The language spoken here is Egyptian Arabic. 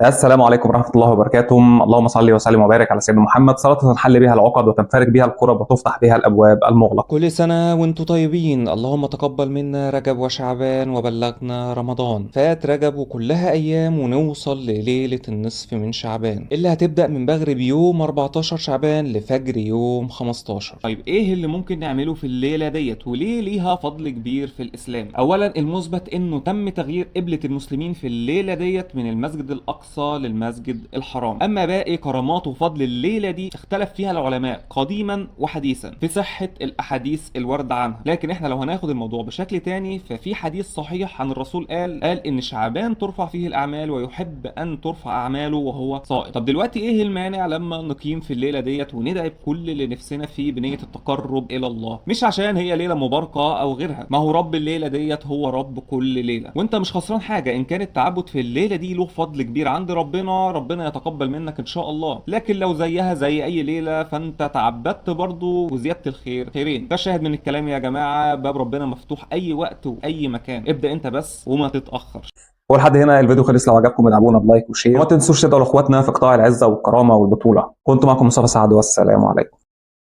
السلام عليكم ورحمة الله وبركاته. اللهم صل وسلم وبارك على سيدنا محمد. صلاة تنحل بها العقد وتنفرج بها الكرب وتفتح بها الابواب المغلقة. كل سنة وانتم طيبين، اللهم تقبل منا رجب وشعبان وبلغنا رمضان. فات رجب وكلها أيام ونوصل لليلة النصف من شعبان اللي هتبدأ من مغرب يوم 14 شعبان لفجر يوم 15. طيب ايه اللي ممكن نعمله في الليلة ديت وليه ليها فضل كبير في الإسلام؟ أولا المثبت انه تم تغيير قبلة المسلمين في الليلة ديت من المسجد الأقصى للمسجد الحرام. أما باقي كرامات وفضل الليلة دي اختلف فيها العلماء قديما وحديثا في صحة الأحاديث الواردة عنها، لكن احنا لو هناخد الموضوع بشكل تاني ففي حديث صحيح عن الرسول قال إن شعبان ترفع فيه الأعمال ويحب أن ترفع أعماله وهو صائم. طب دلوقتي ايه المانع لما نقيم في الليلة ديت وندعي بكل اللي نفسنا فيه بنية التقرب إلى الله؟ مش عشان هي ليلة مباركة أو غيرها، ما هو رب الليلة ديت هو رب كل ليلة، وانت مش خسران حاجة إن كان التعبد في الليلة دي له فضل كبير عند ربنا، ربنا يتقبل منك إن شاء الله. لكن لو زيها زي أي ليلة فأنت تعبدت برضو وزيادة الخير خيرين. ده الشاهد من الكلام يا جماعة، باب ربنا مفتوح أي وقت وأي مكان، ابدأ أنت بس وما تتأخرش. ولحد هنا الفيديو خلص. لو عجبكم ادعمونا ب like و share، وما تنسوش تدعوا لاخواتنا في قطاع العزة والكرامة والبطولة. كنت معكم مصطفى سعد، والسلام عليكم.